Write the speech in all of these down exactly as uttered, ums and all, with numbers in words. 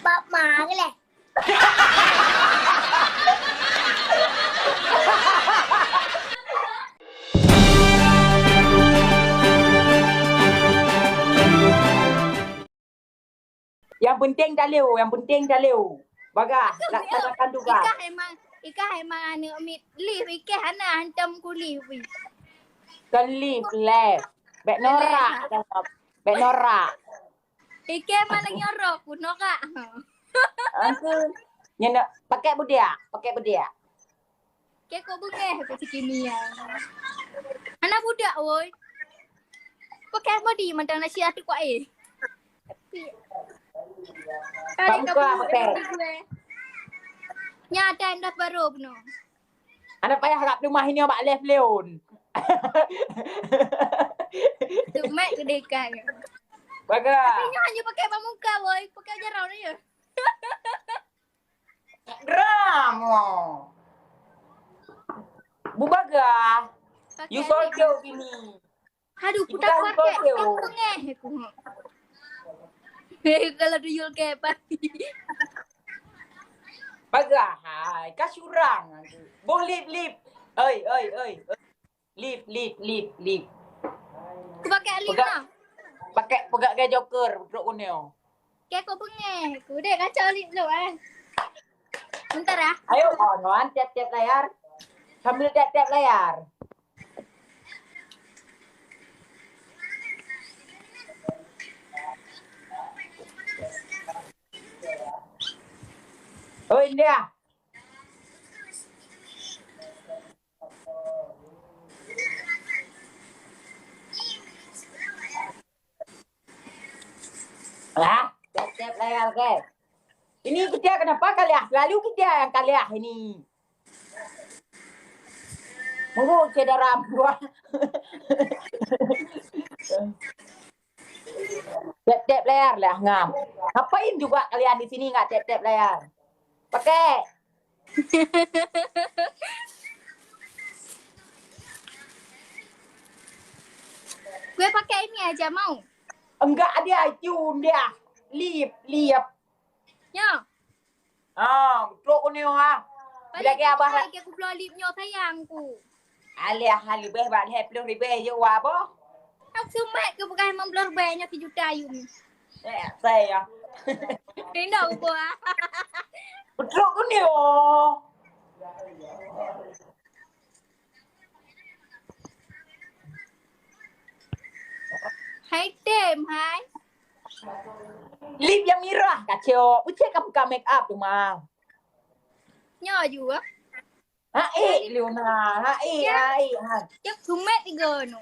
Pap ma leh. Yang penting taleo, yang penting taleo. Bagah, laksanakan tugas. Ikah emang, ikah emang aneuk miet lift, ikah hana hantom ku lift. Kon lift, leh. Bek norak. Bek norak. Ikah malah nyorok ku norak. Aku nyenek pakai budiak, pakai budiak. Kek kok beungéh kok sikini ya. Anak budak woi. Pakai body mantang nasi atu kuat eh. Kali kau buka pakai. Nyata dah baru bunoe. Anak payah rap rumah ini bak left leon. Tumek kedekai. Baga. Tapi nyoh hanya pakai bamuka woi, pakai jarau ni ya. Gram. Bubaga. You sold out ini. Aduh, putar pakai. Aku ngeh aku. Hei, kalau tuyul ke pasti. Bagah hai, ka surang. Boh lip, lip. Oi, oi, oi. Lip, lip, lip, lip. Aku pakai lip lah. Pakai peugah gaya joker, trok kuneo. Kek kok beungéh. Aku dek kacau lip dulu eh. Bentar ah. Ayo kawan-kawan, tap-tap layar. Sambil tap-tap layar. Oh India. Lah, tap-tap layar ke? Ini kita kenapa kalah? Selalu kita yang kalah ini. Muru syedara dua. Tap-tap layar lah ngam. Ngapain juga kalian di sini nggak tap-tap layar? Pakai. Gue pakai ini aja mau. Enggak dia itu dia. Lip, lip. Ya. Ah, betul kau ni ha. Bila ke abah ke aku blow lip nyo sayangku. Alih ha lebih bak leh puluh ribu je wa boh. Aku sumbek ke bukan lima belas ribu nyo sejuta yum. Eh, saya. Rindu aku buah. Betul kau ni oh. Hai tem, hai. Lip yang mirah kacok. Ucek kamu ka make up tu mah. Nyo juga. Hai Leona, hai hai hai. Cek sumet tiga nu.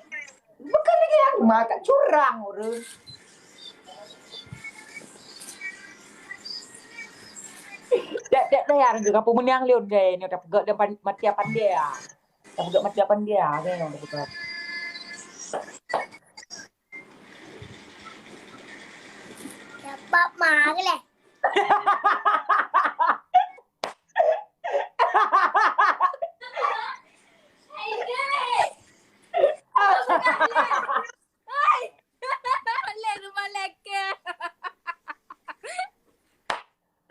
Bukan lagi aku mah kat curang urus. Dek dek bayar juga pemenang Leon deh ni udah pegak dia mati apa dia. Dah pegak mati apa dia ke yang udah pegak. Dapat mari leh. Hai. Leh rumah leke.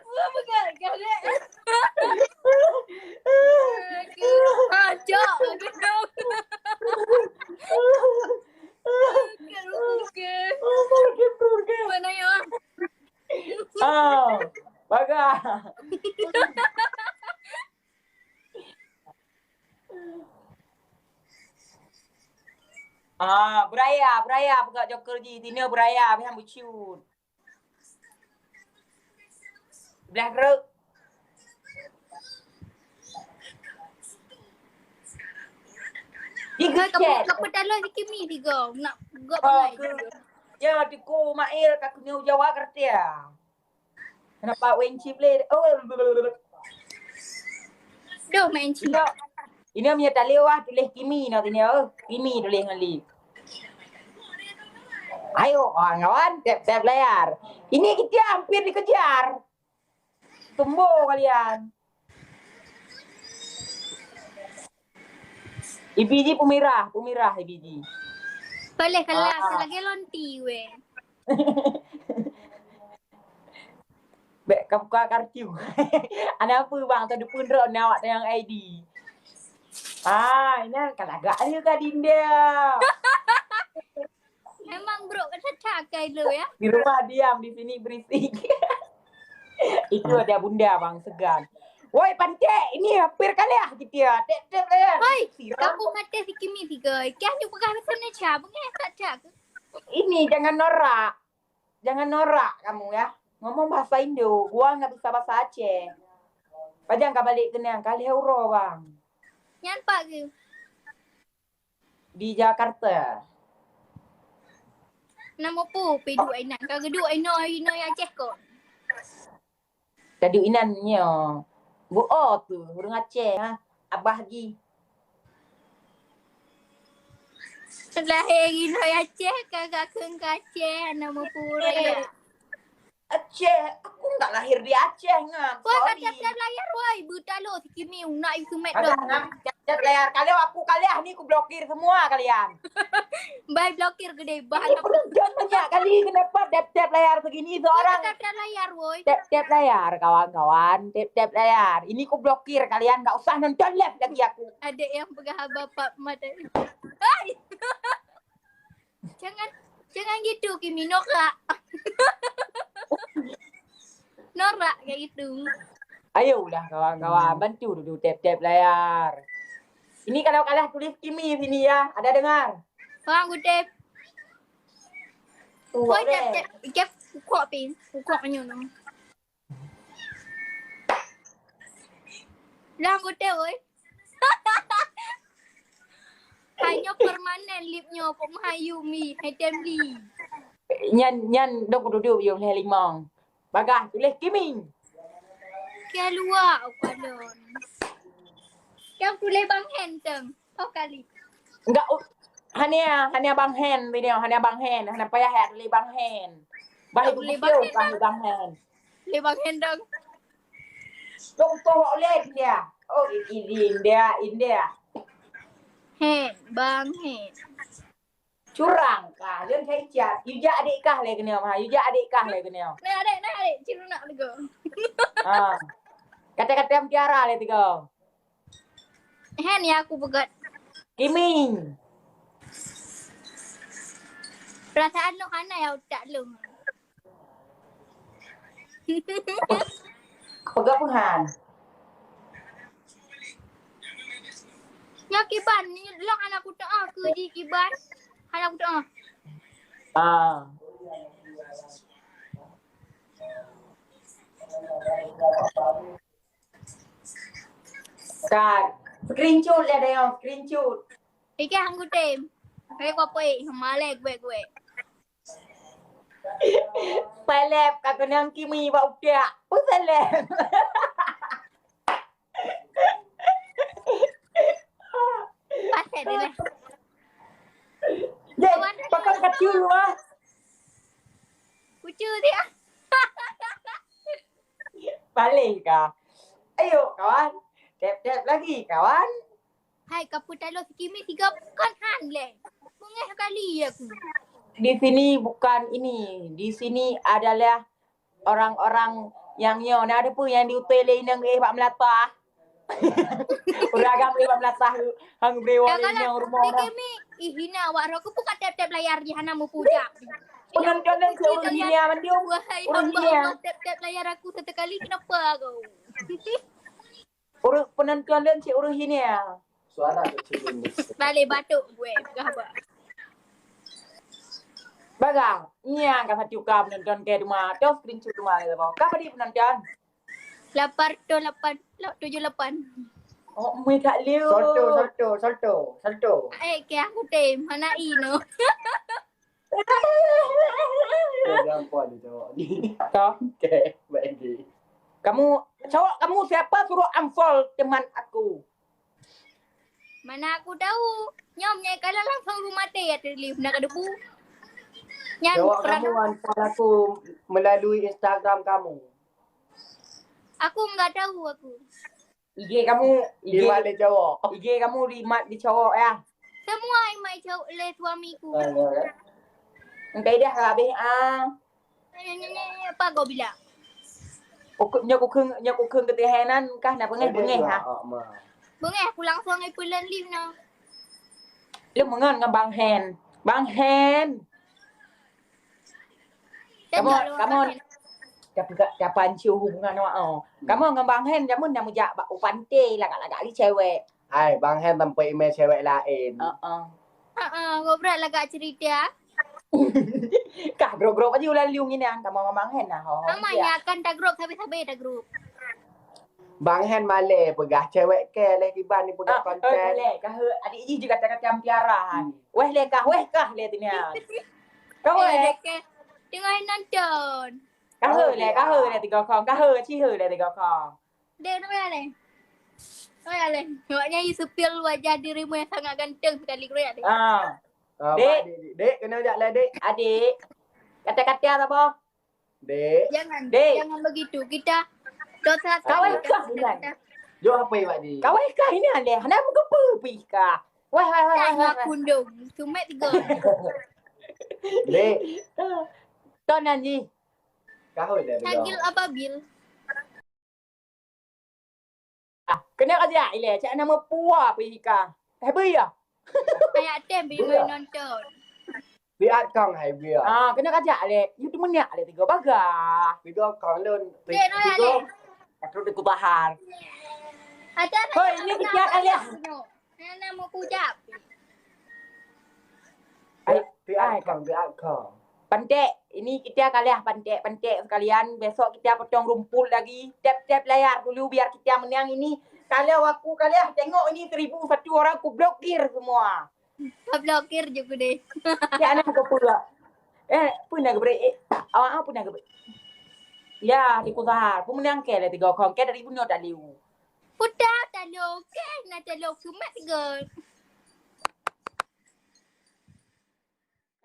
Wah, peugah, peugah, dek. Aduh, kacok, aduh. Bukan, bukan. Mana ya? Ah, baga. Ah, beraya, beraya peugah joker ji, tina beraya, bihan bucut. Blah keruk. Tiga kamu cek. Kamu talon si Kimi tiga. Nak gok oh, bangai. Ya, tiku Mail ka kena Jawa kertia. Kenapa Wen Chip le? Oh. Duh, main chip. Ini punya talio ah tulis Kimi nak sini oh. Kimi tulis ngali. Ayo kawan-kawan, tap-tap layar. Ini kita hampir dikejar. Tumbo kalian. Ibiji pemirah, pemirah ibiji. Boleh kelas ah. Lagi lonti weh. Bek Ka buka kartu. Ana peue bang, teudeupeu droe na awak tayang I D. Ah, inan ka lagak dia ka dinda. Memang brok ka caca kai lo ya. Di rumah diam, di sini berisik. Itu ada bunda bang segan. Woi pantek, ini hampir kalah kita. Tep-tep lah ya. Hoi, kamu mati si Kimi tiga. Kau ni pegang sana cha, bengeh tak cha. Ini jangan norak. Jangan norak kamu ya. Ngomong bahasa Indo, gua nggak bisa bahasa Aceh. Pajang ka balik keunong, ka lhèe uroe bang. Nyan pak ke? Di Jakarta. Nama pu pi duek inan? Ka geuduek inoe, inoe Aceh kok. Ka duek inan nyoe. Bu o tu ureueng Aceh ha. Abah ji. Lahé inoe Aceh, ka gakheun ka Aceh, nama pu ureueng. Aceh, aku nggak lahir di Aceh ngam. Wah, sorry. Kat tiap-tiap layar woi, beutalo si Kimi nak yu sumet. Agak dong. Ngam, tiap-tiap layar. Kalau aku kalah ni, ku blokir semua kalian. Bai blokir gede bah. Ini penonton banyak kali, kenapa tiap-tiap layar begini seorang? Tiap-tiap layar woi. Tiap-tiap layar kawan-kawan, tiap-tiap layar. Ini ku blokir kalian, nggak usah nonton live lagi aku. Ada yang pegang bapak mata. Hai. Jangan, jangan gitu Kimi, norak. Norak kayak gitu. Ayolah kawan-kawan, bantu dulu tap-tap layar. Ini kalau kalah tulis Kimi sini ya, ada dengar? Orang kutip. Woi, tap-tap. Ikep, ukok pin, ukok nyono. Lah kutip oi. Hanya permanen lip nyoe kok meuhayu mi, hai tem li. Nyan, nyan dong kududuek yum lhèe limong. Bagah tuléh Kiming. Keu luwa ukalon. Yang tuléh Bang Hen teuh. Oh kali. Enggak, hanya, hanya Bang Hen tadi, hanya Bang Hen, hanya payah ya tuléh Bang Hen. Bah ibu tuléh Bang Hen. Tuléh Bang Hen dong. Dong toh oleh dia. Oh, ini India, India. Hen, Bang Hen. Curang kah? Lôn hai cat. Yu jak adik kah lé keunoe mah. Yu jak adik kah lé keunoe. Nah, adik, nah, adik. Cik nak lego. Ha. Kata-kata mutiara lé tiga. Hen ya aku pegat. Kiming. Perasaan lôn hana ya utak lôn. Peugah peuhan. Nyoe kiban ni lôn hana kuteu'oh keu jih kiban. Hana kuteu'oh. Ah. Ka screenshot lé dayong, screenshot. Ikah anggute. Hai kopoi, malai gue-gue. Seleb ka keunong Kimi bak utak. Peue seleb? Pasal dia lah. Dek, kawan pakon kacil lu ah. Kucu dia. Paling kah? Ayo kawan. Tap-tap lagi kawan. Hai, ka peutaloe si Kimi siga bukan han lé. Beungéh kali aku. Di sini bukan ini. Di sini adalah orang-orang nyang nyoe. Nah, ada pun yang diutôi lé inong eh bak meulata. Ureueng agam eh bak meulata. Hang beri wali nyang rumah. Si Kimi, ih hina awak roh. Aku buka tap-tap layar di hana mupujak. Penonton dan si ureueng hina mandum. Wahai hamba Allah, tap-tap layar aku satu kali kenapa kau? Ureueng penonton lôn cit ureueng hina. Suara kecil. Balik batuk gue, gah bah. Bagah, nyang ka satu ka penonton ke duma. Toh screenshot duma le bang. Ka badi penonton? Lapan ratus lapan, tujuh lapan. Oh, mui tak liu. Salto, salto, salto, salto. Eh, ke aku tem, mana ino? Oh, gampang dia jawab ni. Toh? Okay, baik. Kamu, cowok kamu siapa suruh unfollow teman aku? Mana aku tahu. Nyom nyai kalau langsung rumah teh ya tulis nak debu. Nyai cowok kamu unfollow aku melalui Instagram kamu. Aku enggak tahu aku. I G kamu, I G, I G kamu dimat di cowok ya? Semua imat cowok oleh suamiku. Entah dah habis ah. Apa kau bilang? Uku-, nyoe kukheun, nyoe kukheun keu teuh nan kah na beungéh, beungéh ha. Beungéh, ku langsung ai peulen live na. Lôn meungon ngon Bang Hen. Bang Hen. Come on, come on. Tapi ka, kapan sih hubungan awak, oh? Come on ngon Bang Hen, jameun na meujak bak u pantai lagak-lagak li cewek. Hai, Bang Hen sampoe imé cewek laén. Heeh. Heeh, gobrat lagak cerita. Kah grop-grop aja ulah liung ini, ah. Come on ngon Bang Hen nah, ho. Sama ya, kan tak grop, sabe-sabe tak grop. Bang Hen malée peugah cewek kée lé kiban ni peugah konten. Lé, kah adik jih juga kata-kata mutiara. Weh lé kah, weh kah lé teunia. Kah weh. Tengah nonton. Kah lé, kah lé tiga kong, kah ci lé tiga kong. Dek, nama ya lé? Nama ya lé? Awaknya you sepil wajah dirimu yang sangat ganteng sekali keroyak dek. Ah. Dek. Dek, kena jak lé dek. Adik. Kata-kata apa? Dek. Jangan, dek. Jangan begitu. Kita dosa. Kawai kah bulan. Jo apa iwak di? Kawai kah ini lé? Hana meugeupeu pi kah? Wah, wah, wah. Tanya kundung. Sumet tiga. Dek. Ton nan ji. Kahoi dah. Tagil ababil. Ah, kena aja ilé, cak nama puwa pi ka. Eh, beu ya. Kayak tem beri nonton. Biat kong hai bia. Ah, kena kajak lé. You tu menyak lé tiga bagah. Tiga kong lôn. Dek, nolak lé. Aku tu kubahar. Ada. Hoi, ini kita kalian. Nana mau kujap. Ai, biat kong, biat kong. Pantek, ini kita kalah pantek-pantek sekalian. Besok kita potong rumput lagi. Tap-tap layar dulu biar kita menang ini. Kalau aku kalah, tengok ini seribu satu orang, ku blokir semua. Ka blokir je ku deh. Ya, anak ke pula. Eh, pun nak gebrek. Eh, awak pun nak gebrek. Ya, di kusahar. Pun menang ke lah tiga kong. Ke dari bunuh tak liu. Putar talong ke, nak talong sumat tiga.